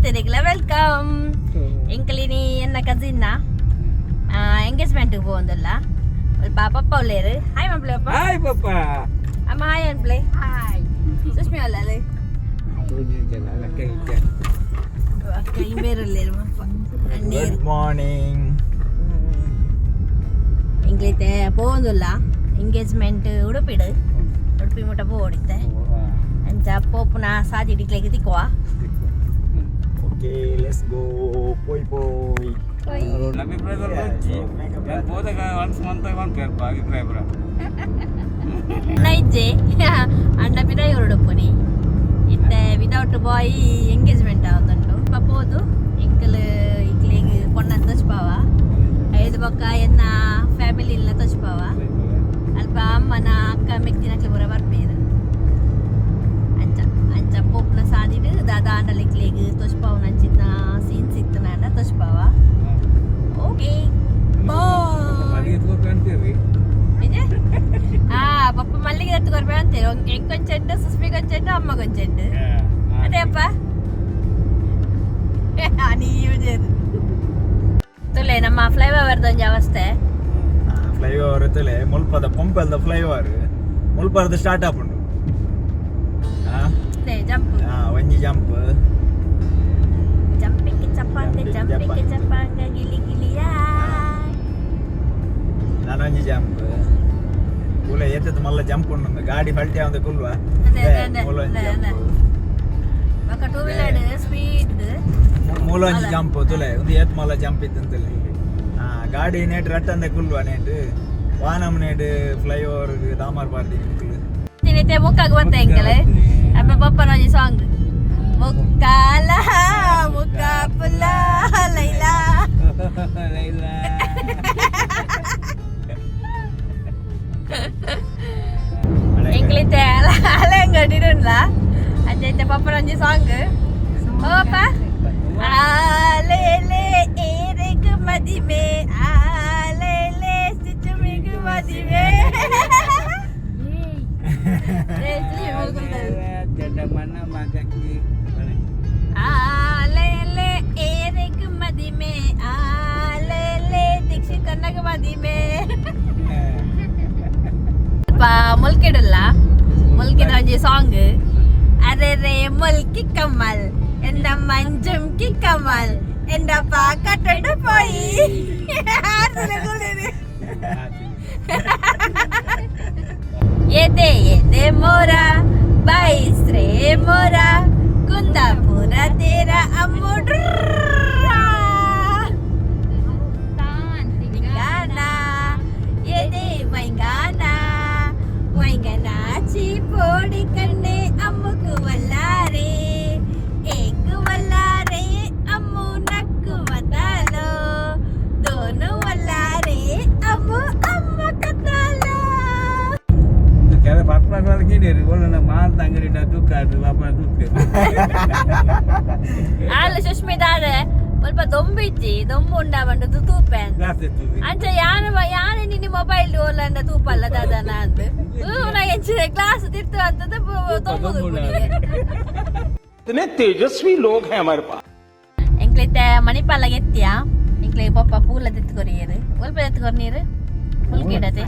ಮಾತೆರೆಗ್ಲ welcome. ಎಂಕಲಿನಿ ಎನ್ನ ಕಸಿನ್ನ engagement ಪೋವೊಂದುಲ್ಲ. ಅಲ್ಪ ಪಪ್ಪ ಉಲ್ಲೇರು. ಹಾಯ್ ಮಪ್ಲೆ ಪಪ್ಪ. ಹಾಯ್ ಪಪ್ಪ. ಅಮ್ಮ ಹಾಯ್ ಅನ್ಪ್ಲೆ. ಹಾಯ್ ಸುಷ್ಮಿ ಅಲ್ಲ. ಅಕ್ಕ ಇಂಬೇರುಲ್ಲೇರು ಪಪ್ಪ. Good morning. ಎಂಕ್ಲೈತೆ ಪೋವೊಂದುಲ್ಲ ಎಂಗೇಜ್ಮೆಂಟ್ ಉಡುಪಿಡು, ಉಡುಪಿ ಮುಟ್ಟ ಪೋಡಿತ್ತೆ. ಅಂಚ ಪೋಪುನ ಸಾದಿ ಡಿಕ್ಲೆಗ್ ತಿಕ್ಕುವ. Okay, let's go. ಪೋಯ್ ಪೋಯ್. ಅಭಿಪ್ರಾಯ ನಾನು ಹೋದಾಗ ಒನ್ಸ್ ಮಂತ್ ಪನ್ಪೇರ್ಪ ಅಭಿಪ್ರಾಯ ಪುರ. ಅಣ್ಣ ಇಜ್ಜೆ, ಅಣ್ಣ ಪಿದಾಯಿ ಉಡುಪುನಿ. ಇತ್ತೆ ವಿದೌಟ್ ಬಾಯ್ ಎಂಗೇಜ್ಮೆಂಟ್ ಆವೊಂದುಂಡು. ಪೋದು ಎಂಕಲ್ ಇಕ್ಲೆಗ್ ಪೊಣ್ಣನ್ ತೋಜ್ಪಾವ. ಐದು ಬೊಕ್ಕ ಎನ್ನ ಫ್ಯಾಮಿಲಿ ಇಲ್ಲ ತೋಜ್ಪಾವ. ಅಲ್ಪ ಅಮ್ಮನ ಅಕ್ಕ ಮೆಗ್ದಿನಕ್ಲೆ ಪೂರ ಬರ್ಪೇರು. ಅಂಚ ಅಂಚ ಪೋಪುನ ಸಾದಿಡ್ ದಾದ ಆಂಡಲ ಇಕ್ಲೆಗ್ ತೋಜ್ಪಾವುನಂಚಿನ ಸೀನ್ಸ್ ಇತ್ತುನಾಂಡ ತೋಜ್ಪಾವ. Okay, bye. ಮಲ್ಲಿಗೆ ತಗೋಕಂತೀರಿ. ಆ ಪಪ್ಪ ಮಲ್ಲಿಗೆ ಎತ್ತು ಕೊರ್ಪೆ ಅಂತೀರಿ. ಎಂಕೊಂಚೆಂಡು, ಸುಸ್ಮಿ ಕೊಂಚೆಂಡು, ಅಮ್ಮ ಕೊಂಚೆಂಡು. ಅದೇ ಅಪ್ಪ ನೀವು. ತುಲೆ ನಮ್ಮ ಫ್ಲೈಓವರ್ ಒಂಜಿ ಅವಸ್ಥೆ. ಫ್ಲೈಓವರ್ ತಲೆ ಮುಲ್ಪದ ಪಂಪಲ್ದ ಫ್ಲೈಓವರ್ ಮುಲ್ಪದ ಸ್ಟಾರ್ಟ್ ಆಪುಂಡು. ಜಂಪ್. ಒಂಜಿ ಜಂಪ್. ಜಂಪಿಂಗ್ ಚಪ್ಪಾಂಗ. Jumping. Jumping. ಜಂಪಾಂಗ. ಚಪ್ಪಾಂಗ ಗಿಲಿ ಗಿಲಿಯಾ. ನಾನೊಂಜಿ ಜಂಪ್. ಕುಲ ಏತತ್ ಮಲ್ಲ ಜಂಪ್ ಉಂಡು, ಗಾಡಿ ಪಲ್ಟಿ ಆವಂದೆ ಕುಲ್ವ. ಅದೇ, ಅದೇ, ಅದೇ. ಮೂಲ ಒಂಜಿ ಅದೇ, ಅದೇ. ಜಂಪ್. ಬೊಕ ಟೂ ವೀಲರ್ ಸ್ಪೀಡ್. ಮೂಲ ಒಂಜಿ ಅಲ್ಲ. ಜಂಪ್ ತುಲೆ. ಒಂದು ಏತ್ ಮಲ್ಲ ಜಂಪ್ ಇತ್ತಂತಲೆ. ಹಾ, ಗಾಡಿ ನೇಟ್ ರಟ್ಟಂದೆ ಕುಲ್ವ. ನೇಟ್ ವಾನಮ್ ನೇಟ್ ಫ್ಲೈಓವರ್ ದಾಮರ್ ಪಾರ್ದಿ. ತಿನಿತೆ ಮುಕ್ಕಾಗ ಬತ್ತ ಎಂಕಲೆ. ಅಪ್ಪ ಪಪ್ಪನ ಒಂಜಿ ಸಾಂಗ್, ಮುಕ್ಕಾಲ ಮುಕ್ಕ ಪುಲ್ಲ ಲೈಲಾ. ಇಲ್ಲ. ಎಂಕ್ಲಿತ್ತೆ ಅಲೆ ಅಂಗಡಿಡುಂಡ್ಲ. ಅಂಚ ಪಪ್ಪನ ಒಂಜಿ ಸಾಂಗ್. ಓ ಅಪ್ಪ, ಆಲೇಲೆ ಏರೆಗ್ ಮದಿಮೆ, ಆಲೇಲೆ ಸಿಚುಮಿಗ್ ಮದಿಮೆ. ಮಣ್ಣ ಮಗಕ್ಕಿ. ಆಲೇಲೆ ಏರೆಗ್ ಮದಿಮೆ, ಆಲೇಲೆ ದೀಕ್ಷಿತಣ್ಣಗ್ ಮದಿಮೆ. ಮುಲ್ಕಿಡಲ್ಲ, ಮುಲ್ಕಿದ ಒಂಜಿ ಸಾಂಗ್. ಅರೆ ರೇ ಮುಲ್ಕಿ ಕಮಲ್ ಎಂದ ಮಂಜುಮ್ಕಿ ಕಮಲ್ ಎಂದ ಪಾಕಟಂಡು ಪೋಯಿ. ಎದೆ ಎದೆ ಮೋರ ಬೈಸ್ರೇ ಮೋರ ಕುಂದಾಪುರ ತೇರ ಅಮ್ಮುಡ್ರ ಗಾನ ಎದೆ ವೈಂಗಾನ ವೈಂಗನಾಚಿ ಪೋಡಿ ಕಣ್ಣೆ ಅಮ್ಮುಕು ವಲ್ಲಾರೆ ಏಕು ವಲ್ಲಾರೆ ಅಮ್ಮು ನಕ್ಕು ವತಾಲೋ ದೋನು ವಲ್ಲಾರೆ ಅಮ್ಮು ಅಮ್ಮ ಕತಾಲೋ. ಕೆಲ ಪರ್ಪಲ ಕೀಡೇರಿ ಒಳ್ಳೆ ಮಾಲ್ದ ಅಂಗಡಿ ದುಃಖ ಪಾಪ ದುಃಖ. ಅಲ್ಲ ಸುಷ್ಮಿತಾಡೆ ಸ್ವಲ್ಪ ದೊಂಬು ಇಜ್ಜಿ, ದೊಂಬು ಉಂಡಾ ಬಂಡು ತೂಪೆ ಅಂತ. ಜಾಸ್ತಿ ಇತ್ತು. ಅಂಚ ಯಾನ ಯಾನ ನಿನ್ನ ಮೊಬೈಲ್ ಓಲಂಡ ತೂಪಲ್ಲ ದಾದನ ಅಂತ ಎಂಚಿನ ಕ್ಲಾಸ್ ತಿರ್ತು ಅಂತದ ದೊಂಬು. इतने तेजस्वी लोग हैं हमारे पास। ಎಂಕ್ಲಿತ್ತೆ ಮಣಿಪಾಲ ಎತ್ತಿಯ. ಎಂಕ್ಲೆ ಪಪ್ಪ ಪೂಲ ತೆತ್ಕೊರಿಯರು. ಒಲ್ಪ ತೆತ್ಕೊರ್ ನೀರು ಮುಲ್ಕಿಡತೆ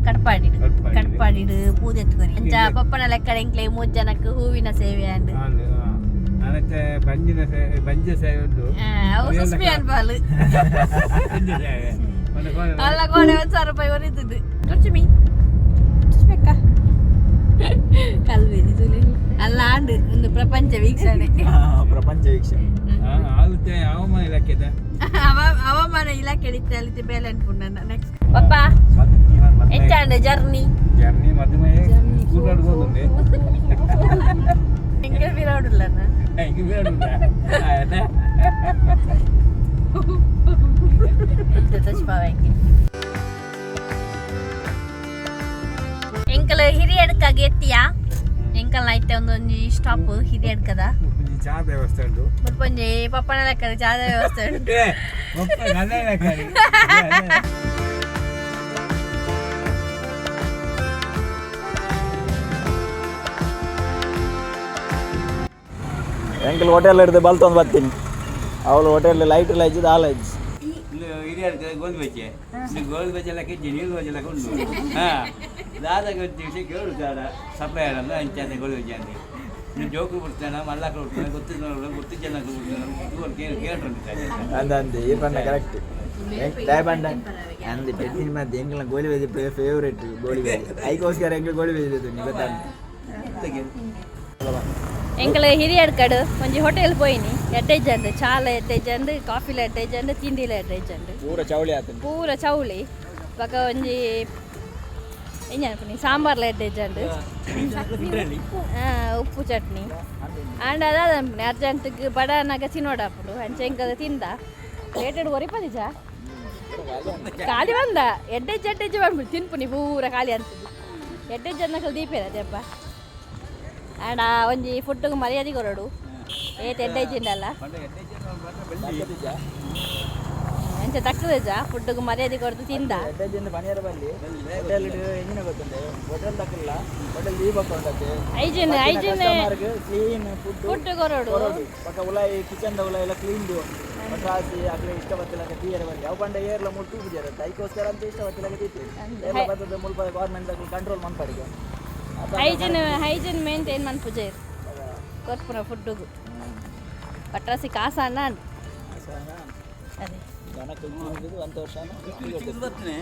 ಕಟ್ಪಾಡಿಡು. ಕಟ್ಪಾಡಿಡು. ಕಟ್ಪಾಡಿಡು ಪೂ ತೆತ್ಕೊರಿ. ಅಂಚ ಪಪ್ಪನ ಲೆಕ್ಕಡ ಎಂಕ್ಲೆ ಮೂರು ಜನಕ್ಕೆ ಹೂವಿನ ಸೇವೆ ಅಂಡ್. ಅನತ್ತೆ ಬಂಜಿನ ಸೇವೆ, ಬಂಜೆ ಸೇವೆ ಉಂಟು. ಅವು ಸುಸ್ಮಿ ಅನ್ಪಾಲು. ಬಂಜೆ ಸೇವೆ ಒಂದು ಕೋಣೆ. ಅಲ್ಲ ಕೋಣೆ 1000 ರೂಪಾಯಿ ಬರೀತದ್ದು. ಸುಷ್ಮಿ, ಸುಷ್ಮಿಕ್ಕ ಕಲ್ವೇದಿ ತುಲಿ ಅಲ್ಲ ಆಂಡ್ ಒಂದು ಪ್ರಪಂಚ ವೀಕ್ಷಣೆ. ಪ್ರಪಂಚ ವೀಕ್ಷಣೆ. ಆಗುತ್ತೆ ಹವಾಮಾನ ಇಲಾಖೆದ. ಹವಾಮಾನ ಇಲಾಖೆ ಅಲ್ಲಿ ಬೇಲೆ ಅನ್ಪುಂಡ. ನೆಕ್ಸ್ಟ್ ಪಪ್ಪ ಎಂಚಾಂಡ್ ಜರ್ನಿ? ಜರ್ನಿ ಮದುವೆ ಸ್ಕೂಟರ್ ಹೋಗುಂಡೆ. ಎಂಕೆ ಬಿರೋಡುಲ್ಲ. ಹೆಂಗೆ ಬೇಡ. ತಚ್ಪಾವೆಂಗೆ ಎಂಕಲ್ ಹಿರಿಯಡ್ಕಾಗ ಎತ್ತಿಯಾ. ಎಂಕಲ್ ಐತೆ ಒಂದೊಂಜಿ ಸ್ಟಾಪ್ ಹಿರಿಯಡ್ಕದ. ಚಾ ವ್ಯವಸ್ಥೆ ಉಂಟು. ಮುಲ್ಪೊಂಜಿ ಪಪ್ಪನ ಲೆಕ್ಕದ ಚಾದ ವ್ಯವಸ್ಥೆ ಉಂಟು. ಏ, ಒಪ್ಪ ನನ್ನ ಲೆಕ್ಕರಿ. ಎಂಕಲ್ ಹೋಟೆಲ್ ಹಿಡ್ದು ಬಲ್ತೊಂದು ಬರ್ತೀನಿ. ಅವಳು ಹೋಟೆಲ್ ಲೈಟ್ ಎಲ್ಲ ಇಜ್ಜಿ ದಾಲ ಇಜ್ಜಿ. ಹಿರಿಯರ್ ಗೋಧಿ ಬಜ್ಜೆ, ಇದು ಗೋಧಿ ಬಜ್ಜೆ ಎಲ್ಲ ಕಿಜ್ಜಿ, ನೀರು ಬಜ್ಜೆ ಎಲ್ಲ ಉಂಟು. ಹಾಂ, ದಾದ ಗೊತ್ತಿ ವಿಷಯ ಕೇಳು. ದಾದ ಸಪ್ಲೈ ಆಡಲ್ಲ ಅಂಚೆ ಗೋಧಿ ಬಜ್ಜೆ ಅಂತ. ನೀವು ಜೋಕು ಬಿಡ್ತಾನೆ, ಮಲ್ಲಾಕ ಬಿಡ್ತಾನೆ, ಗೊತ್ತಿದ್ದ ಗೊತ್ತು ಜನ ಬಿಡ್ತಾನೆ, ಕೇಳಿ ಕೇಳ್ಕೊಂಡು. ಅಂದ ಅಂದೆ ಈ ಪಂಡ ಕರೆಕ್ಟ್ ಪಂಡ ಅಂದೆ ಪೆಟ್ಟಿನ ಮಧ್ಯೆ. ಎಂಕಲ್ನ ಗೋಲಿ ಬಜ್ಜಿ ಫೇವ್ರೇಟ್. ಗೋಲಿ ಬಜ್ಜಿ ಐಕೋಸ್ಕರ ಎಂಕಲ್ ಗೋಲಿ ಬಜ್ಜಿ ನೀ ಗೊತ್ತಾ? ಎಂಕಲ ಹಿರಿಯರ್ ಕಡು ಒಂಜಿ ಹೋಟೆಲ್ ಪೋಯಿನಿ. ಎಡ್ಡೆಜಂಡು ಚಾಲ ಎಡ್ಡೆಜಂಡು, ಕಾಫಿಲ ಎಡ್ಡೆಜಂಡು, ತಿಂಡಿಲ ಎಡ್ಡೆಜಂಡು. ಪೂರ ಚೌಳಿ ಆತಂದು. ಪೂರ ಚೌಳಿ. ಬೊಕ ಒಂಜಿ ಎಂಜ ಅನ್ಪುನಿ, ಸಾಂಬಾರ್ಲ ಎಡ್ಡೆಜಂಡು, ಉಪ್ಪು ಚಟ್ನಿ. ಆಂಡ ಅದಾದ ಅನ್ಪುನಿ, ಅರ್ಜೆಂಟ್ಗೆ ಬಡನಾಗ ತಿನ್ನೋಡಾಪುಂಡು. ಅಂಚೆ ಎಂಕದ ತಿಂದ ಲೇಟೆಡ್ ಒರಿಪದಿಜ ಖಾಲಿ ಬಂದ. ಎಡ್ಡೆಜ್ಜ ಎಡ್ಡೆಜ್ಜ ಬಂದ್ಬಿಡು ತಿನ್ಪುನಿ, ಪೂರ ಖಾಲಿ ಅಂತದ್ದು. ಎಡ್ಡೆಜ್ಜ ಅನ್ನಕಲ್ ದೀಪೇರ ಅದೇಪ್ಪ. ಆಂಡ ಒಂಜಿ ಫುಡ್ಡುಗೆ ಮರ್ಯಾದೆ ಕೊರಡು, ಏತ್ ಎಡ್ಡೆಜ್ಜಿಂಡಲ್ಲ. ಅಂಚ ತಕ್ಕದಜ ಫುಡ್ಡುಗೆ ಮರ್ಯಾದೆ ಕೊಡ್ದು ತಿಂದ. ಎಡ್ಡೆಜಿಂದ ಪನಿಯಾರ ಬಲ್ಲಿ ಹೋಟೆಲ್ ಎಂಜಿನ ಗೊತ್ತುಂಡೆ. ಹೋಟೆಲ್ ತಕ್ಕಲ್ಲ, ಹೋಟೆಲ್ ದೀಪಕ್ ಉಂಟತೆ. Hygiene, hygiene. Clean food. Food ಕೊರಡು. ಕೊರಡು. ಪಕ್ಕ ಉಲಾಯಿ ಕಿಚನ್ ದ ಉಲಾಯಿ ಎಲ್ಲ ಕ್ಲೀನ್. ಬಟ್ರಾಸಿ ಅಕ್ಲೆ ಇಷ್ಟ ಬತ್ತಿಲಕ ತೀಯರ ಬಲ್ಲಿ. ಅವು ಪಂಡ ಏರ್ಲ ಮುಟ್ಟು ತೂಪುಜಾರ, ಐಕೋಸ್ಕರ ಅಂತ ಇಷ್ಟ ಬತ್ತಿಲಕ ತೀತೇವೆ. ಏರ್ಲ ಬತ್ತದ ಮುಲ್ಪ ಗೌರ್ಮೆಂಟ್ ಕಂಟ್ರೋಲ್ ಮನ್ಪಡಿಗೆ. ಹೈಜಿನ್, ಹೈಜಿನ್ ಮೇಂಟೈನ್ ಮನ್ಪುಜೇರು ಕೊರ್ಪುನ ಫುಡ್ಡುಗು. ಪಟ್ರಾಸಿ ಕಾಸನ್ನ ಅದೇ. ಜನಕ್ಕೆ ಅಂತ ವರ್ಷ. ಬರ್ತೇನೆ.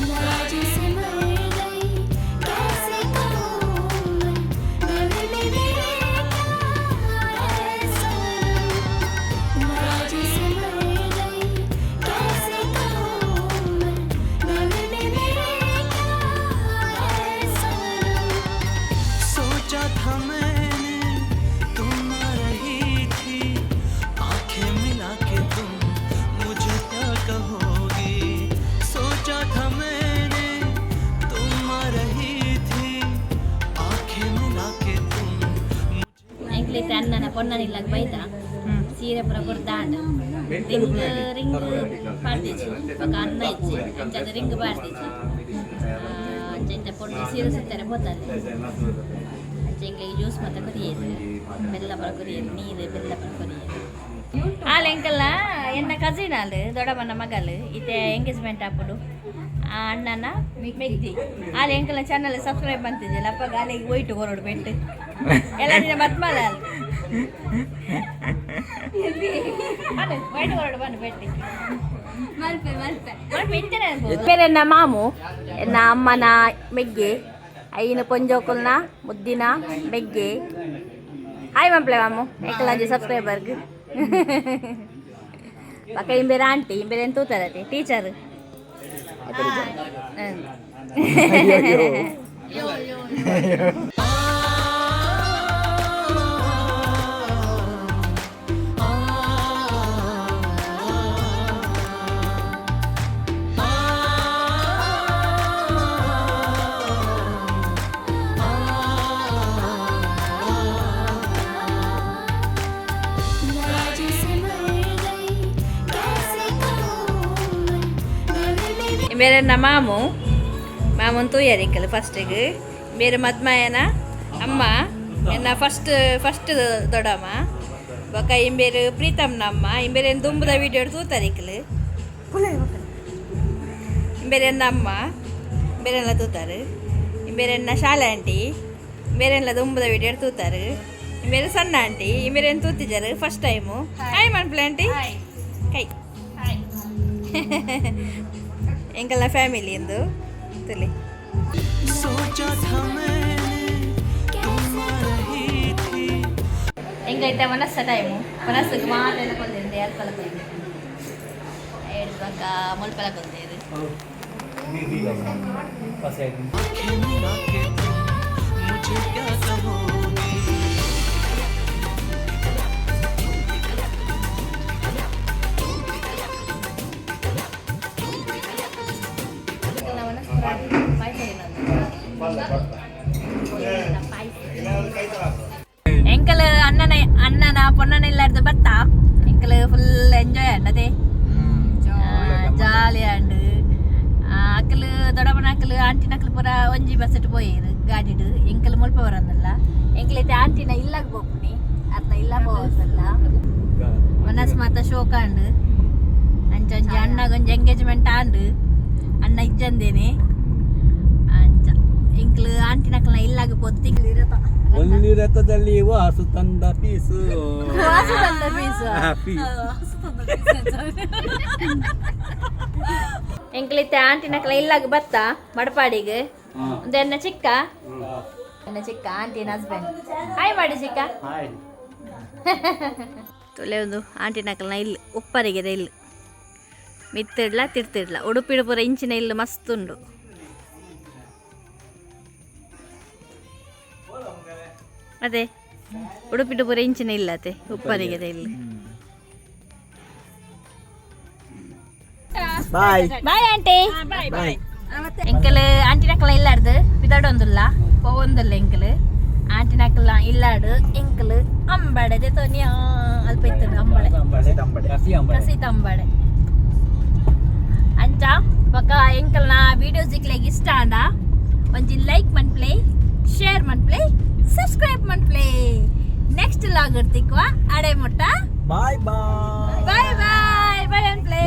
मैं जैसे मर गई कैसे कहूँ मैं, दिल में मेरे क्या है सनम। मैं जैसे मर गई कैसे कहूँ मैं, दिल में मेरे क्या है सनम। सोचा था मैंने तुम आ रही थी, आंखें मिला के तुम मुझे क्या कहोगी। सोचा था मैंने तुम आ रही थी, आंखें मिला के तुम ಎಂಕ್ಲೈತೆ ಅಣ್ಣನ ಪೊನ್ನನಿಲ್ಲಾಗ ಬೈದ ಸೀರೆ ಪೂರ ಕೊಡ್ದಾಂಡ. Ring, ring ಪಾಡ್ದಿಜಿ. ಬೊಕ ಅನ್ನ ಇಜ್ಜಿ, ಅಂಚಾದ ರಿಂಗ್ ಪಾಡ್ದಿಜಿ. ಅಂಚ ಇಂಚ ಪೊಣ್ಣು ಸೀರೆ ಸುತ್ತಾರೆ ಪೋತಲ್ಲಿ. ಅಂಚ ಎಂಕ್ಲೆಗ್ ಜ್ಯೂಸ್ ಮಾತ ಕೊರಿಯೆರ್, ಬೆಲ್ಲ ಪೂರ ಕೊರಿಯೆರ್, ನೀರು ಬೆಲ್ಲ ಪೂರ ಕೊರಿಯೆರ್. ಆಲ್ ಎಂಕಲ್ನ ಎನ್ನ ಕಸಿನ್ ಆಲ್, ದೊಡ್ಡಮ್ಮನ ಮಗಲ್. ಇತ್ತೆ ಎಂಗೇಜ್ಮೆಂಟ್ ಆಪುಂಡು. ಆ ಅಣ್ಣನ ಮೆಗ್ದಿ ಆಲ್. ಎಂಕಲ್ನ ಚಾನಲ್ ಸಬ್ಸ್ಕ್ರೈಬ್ ಮಂತಿದ್ದಿಲ್ಲ. ಅಪ್ಪ ಗಾಲಿಗೆ ಹೋಯ್ಟು ಕೊರಡು ಬೆಟ್ಟು ಎಲ್ಲ ದಿನ ಬತ್ಮಲ ಅಲ್ಲಿ ವೈಟ್ ಹೊರಡು ಬನ್ನಿ ಬೆಟ್ಟಿ ಮಲ್ಪೆ ಮಲ್ಪೆ ಮಲ್ಪೆ ಇಂಚನೆ. ಬೇರೆ ಮಾಮು ಎನ್ನ ಅಮ್ಮನ ಮೆಗ್ಗೆ, ಐನ ಪೊಂಜೋಕುಲ್ನ ಮುದ್ದಿನ ಮೆಗ್ಗೆ. ಹಾಯ್ ಮಂಪ್ಲೆ ಮಾಮು ಎಂಕಲಾಂಜಿ ಸಬ್ಸ್ಕ್ರೈಬರ್ಗ್. ಪಕ್ಕ ಇಂಬೇರ ಆಂಟಿ, ಇಂಬೇರೆ ಏನು ತೂತಾರತಿ ಟೀಚರ್. मैं जैसे मर गई कैसे कहूँ मैं, दिल में ಇಂಬೇರೆ ಮಾಮು, ಮಾಮನ್ ತೂಯರ್ ಇಂಕಲ್ ಫಸ್ಟಿಗೆ. ಬೇರೆ ಮದ್ಮಯನ ಅಮ್ಮ, ಎನ್ನ ಫಸ್ಟ್ ಫಸ್ಟ್ ದೊಡ್ಡಮ್ಮ. ಬೊಕ ಇಂಬೇರು ಪ್ರೀತಮ್ನ ಅಮ್ಮ. ಇಂಬೇರೆ ದುಂಬುದ ವೀಡಿಯೋ ತೂತಾರೆ ಇಂಕಲ್. ಇಂಬೇರೆ ಎನ್ನ ಅಮ್ಮ, ಇಂಬೇರೆಲ್ಲ ತೂತಾರೆ. ಇಂಬೇರೆ ಎನ್ನ ಶಾಲೆ ಆಂಟಿ, ಇಂಬೇರೆಲ್ಲ ದುಂಬುದ ವೀಡಿಯೋ ತೂತಾರೆ. ಇಂಬೇರೆ ಸಣ್ಣ ಆಂಟಿ, ಇಂಬೇರೆ ತೂತಿದ್ದಾರೆ ಫಸ್ಟ್ ಟೈಮು. ಹಾಯ್ ಮನ್ಪ್ಲೆ ಆಂಟಿ ಕೈ. ಎಂಕಲ್ನ ಫ್ಯಾಮಿಲಿ ಎಂದು ತುಲಿ. सोचा था मैंने तुम आ रही थी। ಎಂಕೈತೆ ವನಸ್ಸ ಟೈಮು. ವನಸ್ಸಿಗೆ ಮಾತೆಲ್ಲ ಕೊಲ್ದಿಂದೆ, ಅಲ್ಪಲ ಕೊಲ್ದೆ, ಏಳು ಪಕ್ಕ ಮುಲ್ಪಲ ಕೊಲ್ದೇರು. आंखें मिला के तुम मुझे क्या कहोगी। ಅಕುಲು ಆಂಟಿನಕ್ಲು ಪೂರ ಒಂಜಿ ಬಸ್ಸೆಟ್ ಪೋಯೆರ್ ಗಾಡಿಡ್. ಎಂಕಲ್ ಮುಲ್ಪ ಬರಂದಿಲ್ಲ. ಎಂಕಲೈತೆ ಆಂಟಿನ ಇಲ್ಲಾಗ ಪೋಪುನಿ, ಅರ್ನ ಇಲ್ಲ ಪೋವಲ್ಲ. ಮನಸ್ ಮಾತ ಶೋಕ ಅಂಡ್. ಅಂಚ ಒಂಜಿ ಅಣ್ಣಗ ಒಂಜಿ ಎಂಗೇಜ್ಮೆಂಟ್ ಆಂಡ್, ಅಣ್ಣ ಇಜ್ಜಂದೇನೆ. ಅಂಚ ಎಂಕ್ಲು ಆಂಟಿನಕ್ಲ್ನ ಇಲ್ಲಾಗ ಪೋತು ತಿಂಗ್ಳು ಇರತ್ತ. ಒಂದು ರಥದಲ್ಲಿ ವಾಸು ತಂದ ಪೀಸು. ವಾಸು ತಂದ ಪೀಸು. ಎಂಕ್ಲಿತ್ತೆ ಆಂಟಿನಕ್ಲ ಇಲ್ಲಾಗ ಬತ್ತ ಮಡಪಾಡಿಗೆ. ಒಂದು ಎನ್ನ ಚಿಕ್ಕ, ಎನ್ನ ಚಿಕ್ಕ ಆಂಟಿನ ಹಸ್ಬೆಂಡ್. ಹಾಯ್ ಮಾಡಿ ಚಿಕ್ಕ. ಹಾಯ್. ತೊಲೆ ಒಂದು ಆಂಟಿನಕ್ಲನ ಇಲ್ಲಿ ಉಪ್ಪರಿಗೆ ಇಲ್ಲಿ ಮಿತ್ತಿಡ್ಲ ತಿರ್ತಿಡ್ಲ. ಉಡುಪಿಡು ಪೂರ ಇಂಚಿನ ಇಲ್ಲು ಮಸ್ತ್ ಉಂಡು. ಅದೇ ಉಡುಪಿಡು ಪೂರ ಇಂಚಿನ ಇಲ್ಲ ಅದೇ ಉಪ್ಪರಿಗೆ ಇಲ್ಲಿ. ಬಾಯ್. Bye aunty. ಬಾಯ್. ಎಂಕಲ್ ಆಂಟಿನಕ್ಲ ಇಲ್ಲಾಡ್ದು ಬಿದಾಡೊಂದುಲ್ಲ, ಪೋವೊಂದುಲ್ಲ. ಎಂಕಲ್ ಆಂಟಿನಕ್ಲ ಇಲ್ಲಾಡು. ಎಂಕಲ್ ಅಂಬಡೆ ತೋನಿಯ ಅಲ್ಪ ಇತ್ತದು ಅಂಬಡೆ. ಕಸಿ ಅಂಬಡೆ. ಕಸಿ ತಂಬಡೆ. ಅಂಚ ಬೊಕ ಎಂಕಲ್ನ ವೀಡಿಯೋಸ್ ಇಕ್ಲೆಗ್ ಇಷ್ಟ ಆಂಡ ಒಂಜಿ ಲೈಕ್ ಮನ್ಪ್ಲೆ, ಶೇರ್ ಮನ್ಪ್ಲೆ, ಸಬ್ಸ್ಕ್ರೈಬ್ ಮನ್ಪ್ಲೆ. ನೆಕ್ಸ್ಟ್ ಲಾಗ್ ತಿಕ್ವ, ಅಡೆ ಮುಟ್ಟ. Bye bye. Bye bye bye ಅನ್ಪ್ಲೆ.